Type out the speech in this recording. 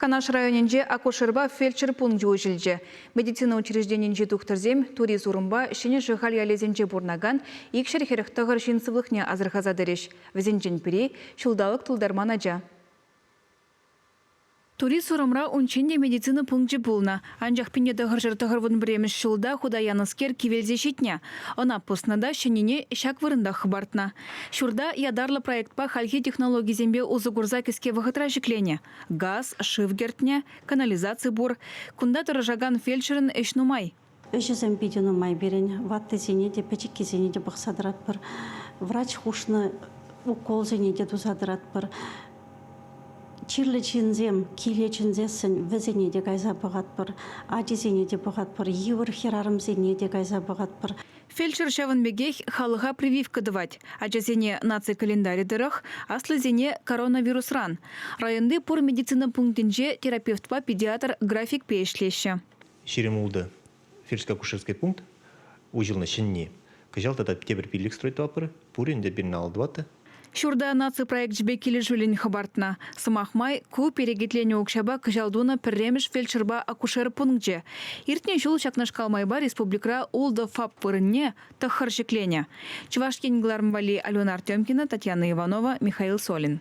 Канаш районӗнче акушерпа фельдшер пункчӗ уҫӑлчӗ. Медицина учрежденийӗнчи тухтӑрсем Тури Сурӑмпа Ҫӗнӗ Шӑхаль ялӗсенче пурӑнакан 249 ҫын сывлӑхне асӑрхаса тӑрӗҫ. Вӗсенчен пӗри, ҫулталӑк тултарман ача. Тури Сурӑмра унччен те медицина пункчӗ пулнӑ. Анчах 1991 ҫулта хута янӑскер кивелсе ҫитнӗ. Ӑна пӑснӑ та ҫӗннине ҫак вырӑнтах хӑпартнӑ. Ҫурта ятарлӑ проектпа хальхи технологисемпе усӑ курса кӗске вӑхӑтра ҫӗкленӗ. Газ, шыв кӗртнӗ, канализаци пур. Кунта тӑрӑшакан фельдшерӑн ӗҫ нумай. Ӗҫӗсем питӗ нумай пирӗн. Ваттисене те, пӗчӗккисене те пӑхса тӑратпӑр. Врач хушнӑ уколсене те туса тӑратпӑр. Чирлӗ ҫынсем киле чӗнсессӗн вӗсене те кайса пӑхатпӑр, ачисене те пӑхатпӑр, йывӑр хӗрарӑмсене те кайса пӑхатпӑр. Фельдшер ҫавӑн пекех халӑха прививка тӑвать. Ачасене наци календарӗ тӑрӑх, аслисене коронавирусран. Районти пур медицина пунктӗнче терапевтпа педиатр графикпе ӗҫлеҫҫӗ. 26 фельдшерско-акушерский пункт уҫӑлнӑ ҫӗнни. Кӑҫал тата тепӗр пиллӗк строить тӑватпӑр. Пурӗ ӗнтӗ пирӗн 54. Ҫурта наци проекчӗпе килӗшӳллӗн хӑпартнӑ. Сӑмах май, ку перекетленӗ укҫапа кӑҫал тунӑ пӗрремӗш фельдшерпа акушер пункчӗ. Иртнӗ ҫул ҫакнашкал майпа республикӑра ултӑ ФАП вырӑнне тӑххӑр ҫӗкленӗ. Чӑваш Ен кӑларӑм валли Алена Артемкина, Татьяна Иванова, Михаил Солин.